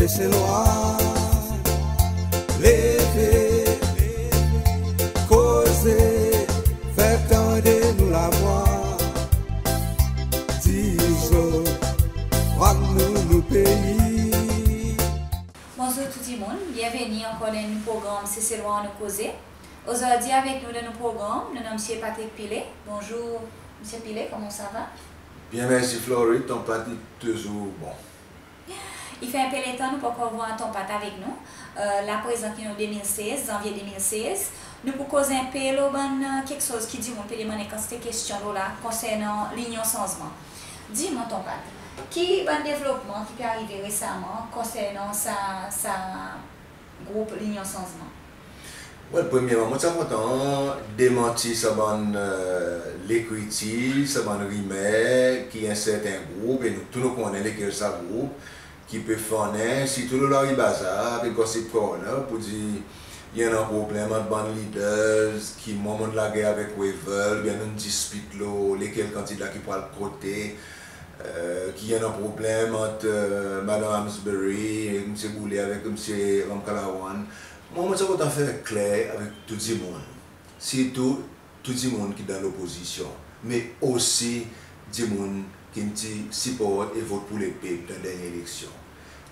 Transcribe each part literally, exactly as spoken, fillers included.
Seselwa, leve, koze, fer tande nou lavwa. Dir zot, vwar nou, nou pei. Bonzour tou dimoun, byenveni ankor dan nou progranm Seselwa Annou Koze. Ozordi avek nou dan nou progranm, nou annan Msye Patrick Pillay. Bonzour Msye Pillay, koman sa va? Byen, mersi Flory, ton pat i touzour bon. I fer en pe letan nou pa ankor vwar ton pat avek nou. E, la prezan ki nou de mil sez, Zanvye de mil sez, nou pou koz en pe lo bann, e, keksoz ki dimoun pe demann en kantite kestyon lo la konsernan Linyon Sanzman. Dir mwan ton pat, ki bann devlopman ki pe arive resaman konsernan sa, sa group Linyon Sanzman? Wel, premyerman, mon ti a kontan demanti sa bann, e, lekritir, sa bann rimer ki en serten group, e nou tou nou konnen lekel sa group, ki pe fannen, sirtou lo Lari Bazar, avek Gossip Corner, pour dir i annan problenm ant bann leaders, ki mwan mon'n lager avek Wavel, oubyen nou'n dispit lo lekel kandida ki pou al kote, e, ki i annan problenm ant, e, Madanm Amesbury, Msye Boullé avek Msye Ramkalawan. Mwan, mon ti a kontan fer kler avek tou dimoun, sirtou tou dimoun ki dan lopozisyon, me osi dimoun ki'n ti siport e vot pour lepep dan dernyen eleksyon.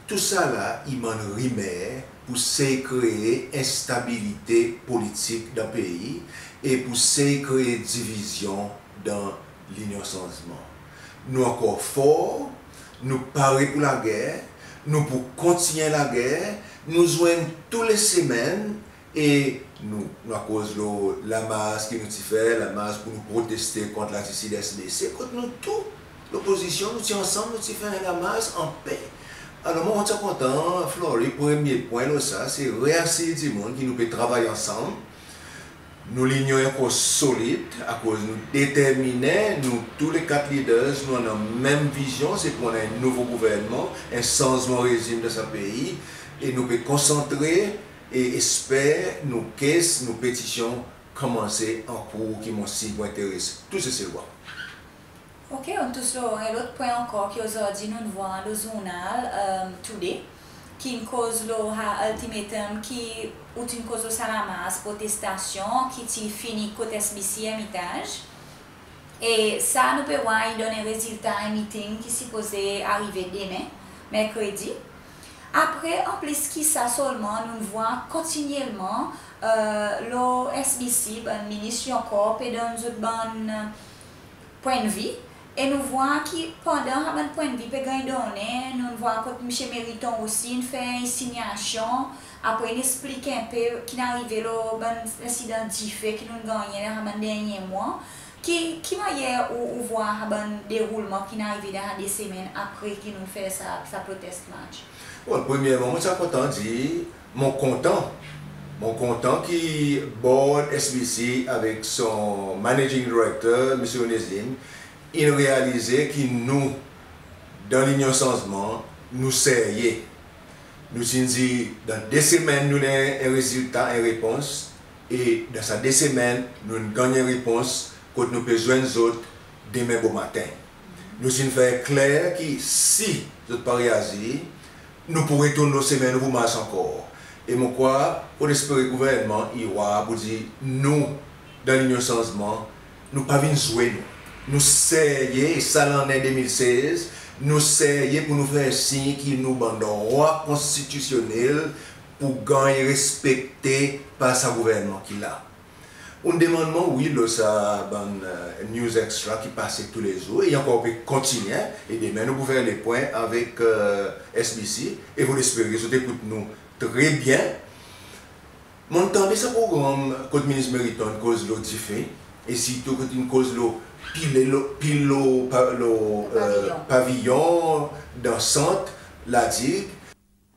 Tousala i bann rimer pour sey kree enstabilite politik dan pei e pour sey kree divizyon dan Linyon Sanzman. Nou ankor for, nou pare pour lager, nou pou kontinyen lager, nou zwenn tou le semenn e nou, nou akoz lo lamars ki nou ti fer, lamars pour nou proteste kont latisid SBC, kot nou tou, lopozisyon, nou ti ansanm, nou ti fer en lamars an pe. Alor, mwan, mon ti a kontan, Flory, premye pwen lo sa, se reasir dimoun ki nou pe travay ansanm. Nou linyon i ankor solid, akoz nou determinen, nou tou le kat leaders, nou annan menm vizyon, se pour annan en nouvo gouvernman, en sanzman rezim dan sa pei, e nou pe konsantre e esper nou case, nou petisyon konmanse an kour ki mon sir pou enteres tou Seselwa. Ok, nou'n tous lo en lot pwen ankor ki ozordi nou'n vwar lo zournal, e, Today, ki'n koz lo sa ultimatum ki, ou ti'n koz lo sa lamars protestasyon ki ti fini kot SBC Hermitage. E sa nou pe vwar i donn en rezilta en meeting ki sipoze arive demen, Merkredi. Apre, an plis ki sa selman, nou'n vwar kontinyelman, e, lo SBC, bann minis i ankor pe donn zot bann, e, pwennvi. E nou vwar ki pandan sa bann pwennvi pe ganny donnen, nou'n vwar kot Msye Meriton osi in fer en sinyasyon, apre in eksplik en pe ki'n arive lo bann lensidan dife ki nou'n gannyen dan sa bann dernyen mwan. Ki, ki mannyer ou, ou vwar sa bann deroulman ki'n arive dan sa de semenn apre ki nou'n fer sa, sa protest march? Wel, premyerman, mon ti a kontan dir, mon kontan. Mon kontan ki board SBC avek son managing director, Msye Onezime, in realize ki nou, dan Linyon Sanzman, nou serye. Nou ti'n dir, dan de semenn, nou annan en rezilta, en repons, e dan sa de semenn, nou'n ganny en repons, kot nou pe zwenn zot demen bomaten. Nou ti'n fer kler ki si zot pa reazir, nou pou retourn lo semen, nou pou mars ankor. E mon krwar, mon espere gouvernman i war pour dir nou, dan Linyon Sanzman, nou pa vin zwe nou. Nou serye, e sa lannen de mil sez, nou serye pour nou fer sir ki nou bann drwa konstitisyonnel pou ganny respekte par sa gouvernman ki la. Ou'n demann mwan, wi, lo sa bann, e, news extra ki pase toulezour, e ankor pe kontinyen, e demen nou pou fer lepwen avek, e, SBC, e mon espere zot ekout nou tre byen. Mon'n tande sa progranm kot Minis Meriton in koz lo dife, e sirtou kot in koz lo pile, lo, pil lo, pa, lo, e, paviyon, paviyon dan sant La Digue.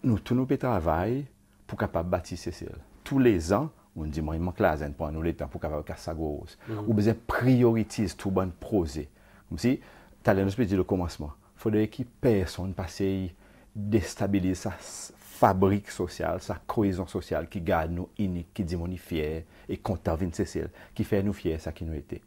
Nou tou nou pe travay pour kapab batir Sesel. Toulezan, ou'n dir mwan, i mank larzan, i pran nou letan pour kapab kas sa gro ros. Ou bezwen priyoritiz tou bann proze. Konmsi, taler nou ti pe dir lo komansman, fodre ki personn pa sey destabiliz sa s-, fabrik sosyal, sa koezyon sosyal ki gard nou inik, ki dimoun i fyer e kontan vin Sesel, ki fer nou fyer sa ki nou ete.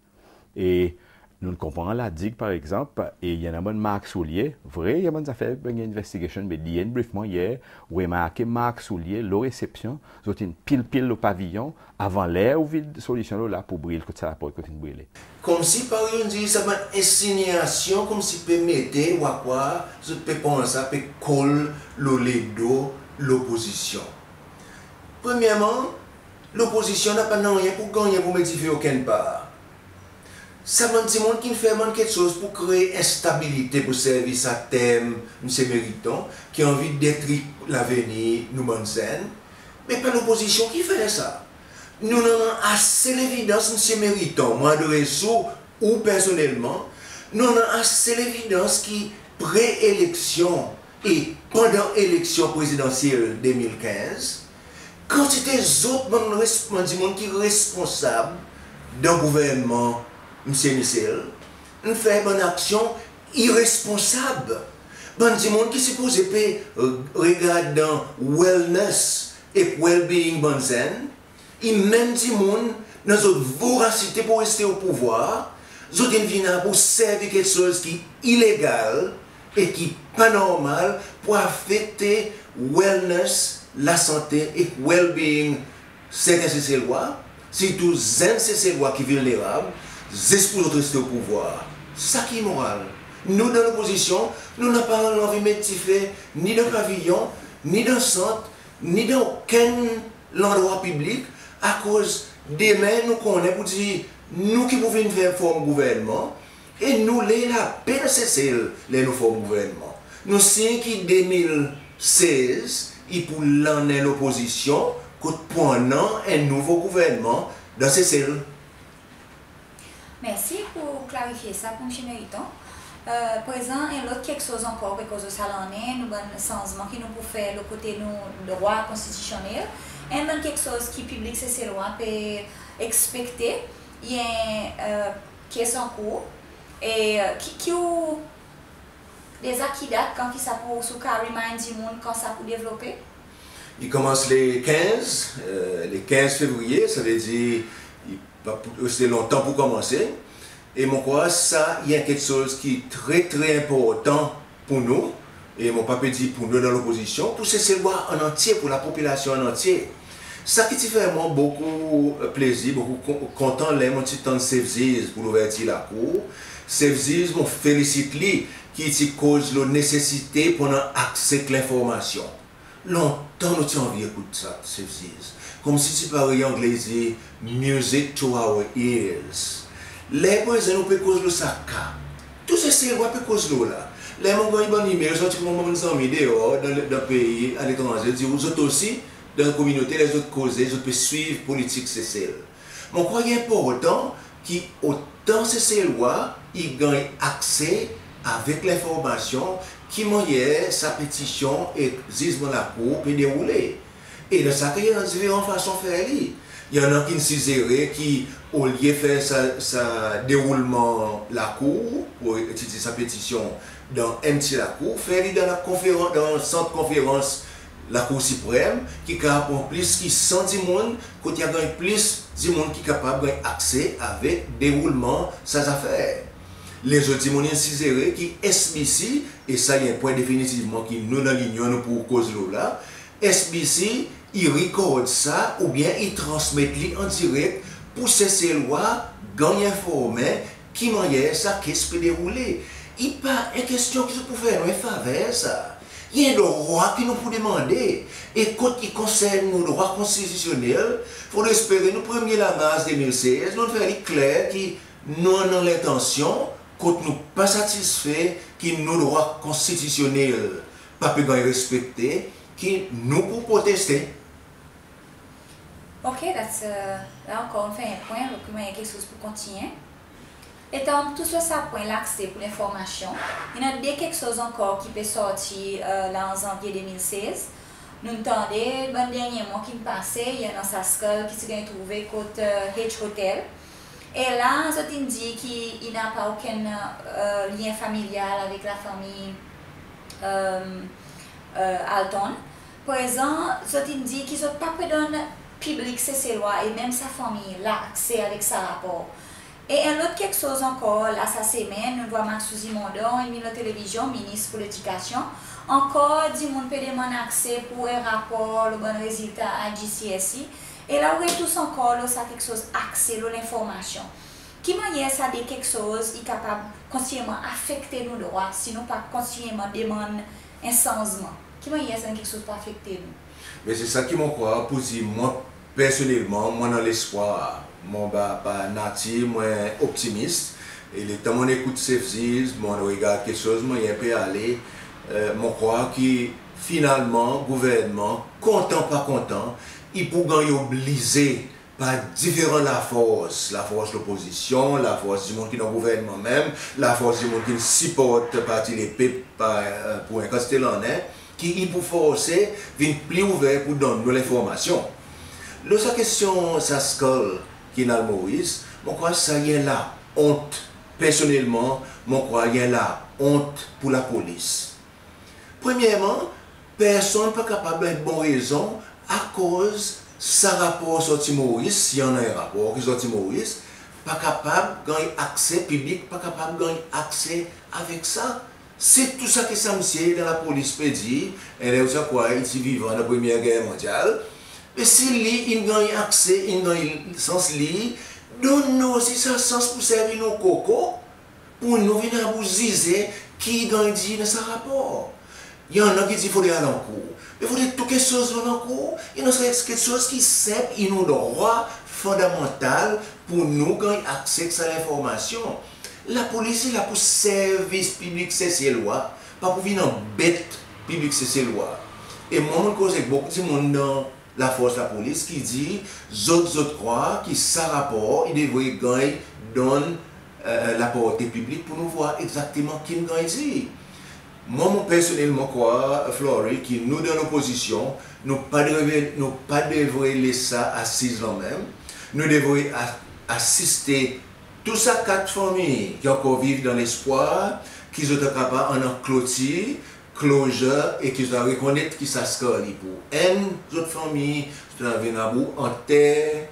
E Nou'n konpran La Digue, par egzanp, e i annan bann mark soulye. Vre, i annan bann zafer, bann investigation, me D N brifman yer, ou remarke mark soulye lo resepsyon, zot in pil-pil lo paviyon, avan ler ou vid solisyon lo la pour bril kot sa laport kot in brile. Konmsi parey ou'n dir, sa bann ensinyasyon konmsi pe mete ou a krwar, zot pe pran sa pe kol lo ledo lopozisyon. Premyerman, lopozisyon napa nanryen pour gannyen pour met dife okenn par. Sa bann dimoun ki'n fer bann keksoz pour kree enstabilite, pour servi sa term Msye Meriton, ki anvi detri lavenir nou bann zenn. Me pa lopozisyon ki fer sa. Nou annan ase levidans, Msye Meriton, mon adres ou, ou personnelman, nou annan ase levidans ki pre-eleksyon e pandan eleksyon prezidansyel de mil kenz, kantite zot bann res-, bann dimoun ki responsab dan gouvernman Msye Michel, in fer bann aksyon iresponsab. Bann dimoun ki sipoze pe, e, regard dan wellness ek well-being bann zenn, i menm dimoun dan zot vorasite pour reste o pouvwar, zot in vin la pour servi keksoz ki ilegal e ki pa normal pour afekte wellness, lasante ek well-being serten Seselwa, sirtou zenn Seselwa ki vilnerab, zis pour zot reste o pouvwar. Sa ki imoral. Nou dan lopozisyon, nou napa anvi met dife ni dan paviyon, ni dan sant, ni dan okenn landrwa piblik, akoz demen nou konnen pour dir nou ki pou vin fer, form gouvernman, e nou le lape dan Sesel ler nou form gouvernman. Nou sir ki de mil sez i pou lannen lopozisyon kot pou annan en nouvo gouvernman dan Sesel. Mersi pour klarifye sa pour Msye Meriton. E, prezan, en lot keksoz ankor pe koz lo sa lannen, nou bann sanzman ki nou pou fer lo kote nou drwa konstitisyonnel. En bann keksoz ki piblik Seselwa pe ekspekte, i en, e, case an kour. E, e, ki, ki ou deza ki dat, kan ki sa pou, si ou kapab remind dimoun kan sa pou devlope? I konmans le kenz, e, le kenz fevriye, savedir i pa pou reste lontan pour konmanse. E mon krwar sa i en keksoz ki tre, tre enportan pour nou, e mon pa pe dir pour nou dan lopozisyon, pour Seselwa an antye, pour lapopilasyon an antye. Sa ki ti fer mwan bokou, e, plezir, bokou kon-, kontan ler mon ti tann Sef Ziz pour louvertir lakour. Sef Ziz, mon felisit li ki ti koz lo nesesite pour annan akse ek lenformasyon. Lontan nou ti anvi ekout sa, Sef Ziz. Konmsi ti parey Angle i dir, music to our ears. Ler prezan nou pe koz lo sa ka, tou Seselwa pe koz lo la. Ler mon ganny bann email sorti pour mon bann zanmi deor dan, dan pei, aletranze, dir ou zot osi dan kominote, ler zot koze, zot pe swiv politik Sesel. Mon krwar i enportan ki otan Seselwa i ganny akse avek lenformasyon ki mannyer sa petisyon ek zizman lakour pe deroule. E dan sa ka, i annan diferan fason fer li. I annan ki'n sizere ki olye fer sa, sa deroulman lakour, pour etidye sa petisyon dan en pti lakour, fer li dan lakonferan-, dan sant konferans Lakour Siprem, ki kapab pran plis ki san dimoun, kot i a ganny plis dimoun ki kapab ganny akse avek deroulman sa zafer. Lezot dimoun in sizere ki S B C, e sa i en pwen definitivman ki nou dan Linyon nou pou koz lo la, S B C i rikord sa oubyen i transmet li an direk pour Seselwa ganny enformen ki mannyer sa case pe deroule. I pa en kestyon ki zot pou fer nou en faver sa. I en drwa ki nou pou demande. E kot i konsern nou drwa konstitisyonnel, fodre espere nou premye Lamars de mil sez, nou'n fer li kler ki nou annan lentansyon, kot nou pa satisfe ki nou drwa konstitisyonnel pa pe ganny respekte, ki nou pou proteste. Ok, that's, uh, la ankor nou fer en pwen, lo ki mannyer keksoz pou kontinyen. Etan tou sa, sa pwen lakse pour lenformasyon, i annan de keksoz ankor ki pe sorti, uh, la an Zanvye de mil sez. Nou'n tande bann dernyen mwan ki'n pase, i annan sa skull ki ti ganny trouve kot, uh, H Hotel. E la, zot in dir ki i napa okenn, uh, lyen familyal avek lafanmir, um, uh, Alton. Prezan, zot in dir ki zot pa pe donn piblik Seselwa e menm sa fanmir la akse avek sa rapor. E en lot keksoz ankor, la sa semenn nou'n vwar Maxouzi Mondon, i vin lo televizyon, minis pour ledikasyon, ankor dimoun pe demann akse pour en rapor lo bann rezilta IGCSE. E la ou retous ankor lo sa keksoz akse lo lenformasyon. Ki mannyer sa de keksoz i kapab kontinyelman afekte nou drwa si nou pa kontinyelman demann en sanzman? Ki mannyer sa de keksoz pou afekte nou? Me se sa ki mon krwar, pour dir mwan personnelman, mon annan lespwar. Mon, ba, par natir mon optimis. E letan mon ekout Sef Ziz, mon regard keksoz, mannyer pe ale, e, mon krwar ki finalman gouvernman, kontan pa kontan, i pou ganny oblize par diferan lafors, lafors lopozisyon, lafors dimoun ki dan gouvernman menm, lafors dimoun ki siport Parti Lepep, par, e, pour en kantite lannen, ki i pou forse vin pli ouver pour donn nou lenformasyon. Lo sa kestyon sa skull ki al Moris, mon krwar sa i en laont. Personnelman, mon krwar i en laont pour lapolis. Premyerman, personn pa kapab ganny bon rezon akoz sa rapor sorti Moris, si i annan en rapor ki sorti Moris, pa kapab ganny akse, piblik pa kapab ganny akse avek sa. Se tou sa ki sa msye dan lapolis pe dir, e ler ou ti a krwar i ti vivan dan Premye Ger Mondyal. Me si li in ganny akse, in ganny sans lir, donn nou osi sa sans pour servi nou koko, pour nou vin about zize ki i ganny dir dan sa rapor. I annan ki dir fodre al ankour. Me fodre tou keksoz al ankour. I annan sa keksoz ki senp, i nou drwa fondamantal pour nou ganny akse sa lenformasyon. Lapolis i la pour servi piblik Seselwa, pa pour vin anbet piblik Seselwa. E mwan mon koz ek bokou dimoun dan lafors lapolis ki dir zot, zot krwar ki sa rapor i devret ganny donn, e, laporte piblik pour nou vwar egzakteman ki'n ganny dir. Mwan, mon personnelman krwar, Flory, ki nou dan lopozisyon, nou pa devret, nou pa devret les sa asiz lanmenm. Nou devret a-, asiste tou sa kat fanmir ki ankor viv dan lespwar ki zot a kapab annan klotir, closure, e ki zot a rekonnet ki sa skull i pou enn zot fanmir, zot a vin about anter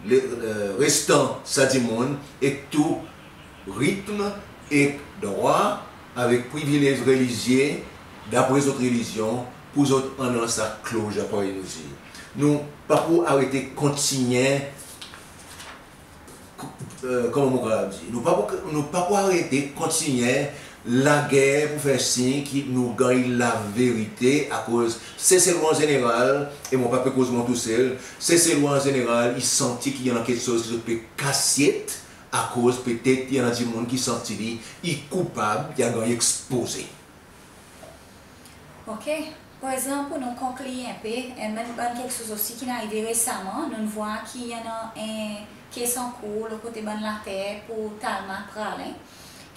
le, e, restan sa dimoun ek tou ritm ek drwa avek privilez relizye dapre zot relizyon pour zot annan sa closure, parey nou dir. Nou pa pou arete kontinyen, e, konman mon kapab dir, nou pa pou, nou pa pou arete kontinyen lager pour fer sir ki nou ganny laverite, akoz Seselwa an zeneral, e mon pa pe koz mwan tousel, Seselwa an zeneral i santi ki i annan keksoz ki zot pe kasyet, akoz petet i annan dimoun ki santi li i koupab, i a ganny ekspoze. OK. Prezan, pour nou konklir en pe, en bann, bann keksoz osi ki'n arive resaman, nou'n vwar ki i annan en kes ankour lo kote bann later pour Talma Praslin,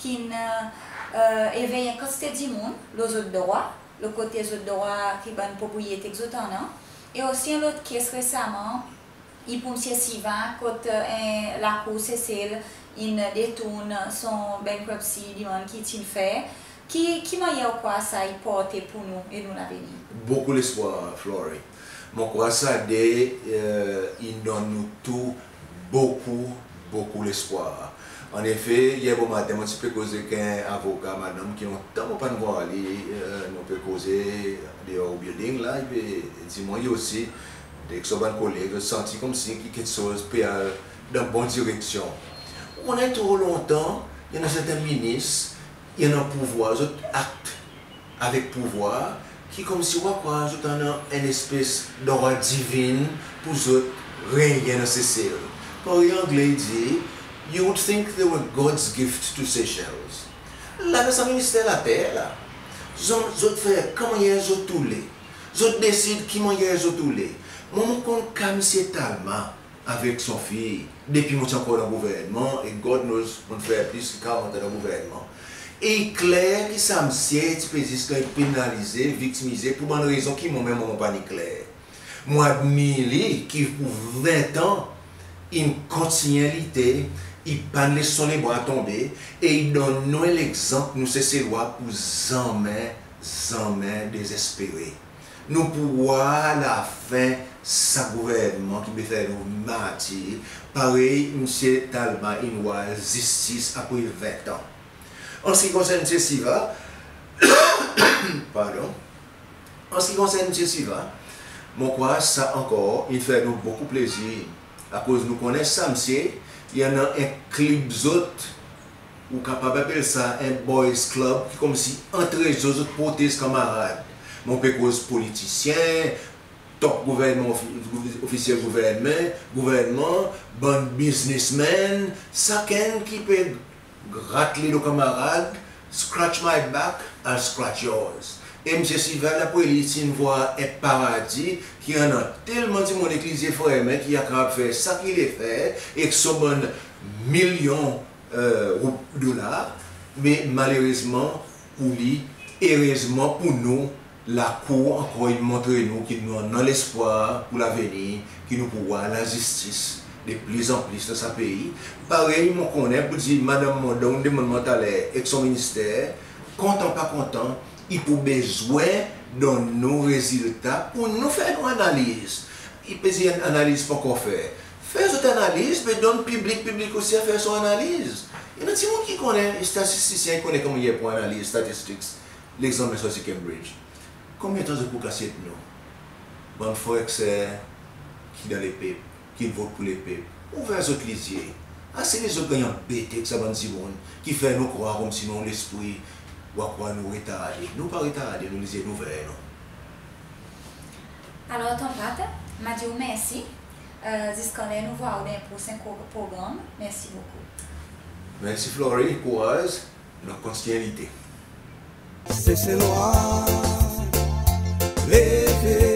ki'n, e, evey en kantite dimoun lo zot drwa, lo kote zot drwa ki bann propriyete ki zot annan. E osi en lot kes resaman, i pour Msye Siva, kot, e, en lakour Sesel in detourn son bankruptcy demann ki i ti'n fer. Ki, ki mannyer ou krwar sa i porte pour nou e nou lavenir? Bokou lespwar, Flory. Mon krwar sa de, e, in donn nou tou bokou, bokou lespwar. Annefe, yer bomaten, mon ti pe koz ek en avoka madanm ki lontan mon pa'n vwar li, e, nou pe koze deor building la, i pe dir mwan li osi, ek son bann koleg, santi konmsi ki keksoz pe al dan bon direksyon. Ou konnen, tro lontan, i annan serten minis, i annan pouvwar, zot akt avek pouvwar, ki konmsi ou a krwar zot annan en espes drwa divin pour zot renyen dan Sesel. Parey Angle i dir, "You would think they were God's gift to Seychelles." La dan sa Minister Later la, zot, zot fer ki mannyer zot oule. Zot desid ki mannyer zot oule. Mwan, mon konn ka Msye Talma avek son fiy, depi mon ti ankor dan gouvernman, e God knows, mon'n fer plis ki karant an dan gouvernman. E i kler ki sa msye ti pe zis ganny penalize, viktimize pour bann rezon ki mwan menm mon pa ni kler. Mon admir li ki pour ven an, in kontinyen lite, i pa'n les son lebra tonbe, e i donn nou en legzanp, nou Seselwa, pour zanmen, zanmen dezespere. Nou pou war lafen sa gouvernman ki pe fer nou martir, parey Msye Talma in war zistis apre ven an. An se ki konsern Msye Siva, pardon, an se ki konsern Msye Siva, mon krwar sa ankor in fer nou bokou plezir, akoz nou konnen sa msye i annan en klib zot, ou kapab apel sa en boys club, ki konmsi antre zot, zot protez kanmarad. Mon pe koz politisyen, top gouvernman, ofi-, ofisyel gouvernman, gouvernman, bann biznesmenn, sakenn ki pe grat ledo kanmarad, scratch my back, I'll scratch yours. E Msye Siva, dapre li, ti'n war en paradi ki annan telman dimoun ek lizye fermen ki i a kapab fer sa ki i le fer ek son bann milyon, e, roup, dolar, me malerezman pou li, erezman pou nou, lakour ankor in montre nou ki nou annan lespwar pour lavenir, ki nou pou war lazistis de plizanpli dan sa pei. Parey mon konnen, pour dir madanm Mondon in demann mwan taler ek son minister, kontan pa kontan, i pou bezwen donn nou rezilta pour nou fer nou analiz. I pe dir analiz pa ankor fer. Fer zot analiz, me donn piblik, piblik osi a fer son analiz. I annan dimoun ki konnen, statistisyen, i konnen konman i pran analiz statistics, legzanmen sorti Cambridge. Konbyen tan zot pou kasyet nou? Bann frer ek ser ki dan lepep, ki vot pour lepep, ouver zot lizye. Ase lezot ganny anbete ek sa bann dimoun ki fer nou krwar konmsi nou lespri, ou a krwar nou retarde. Nou pa retarde, nou lizye in ouver, non. Alor, Tonton Pat, mon a dir ou mersi. E, ziska ler nou war ou dan en prosen ko-, progranm. Mersi bokou. Mersi Flory, kouraz. Nou kontinyen lite. Seselwa, leve.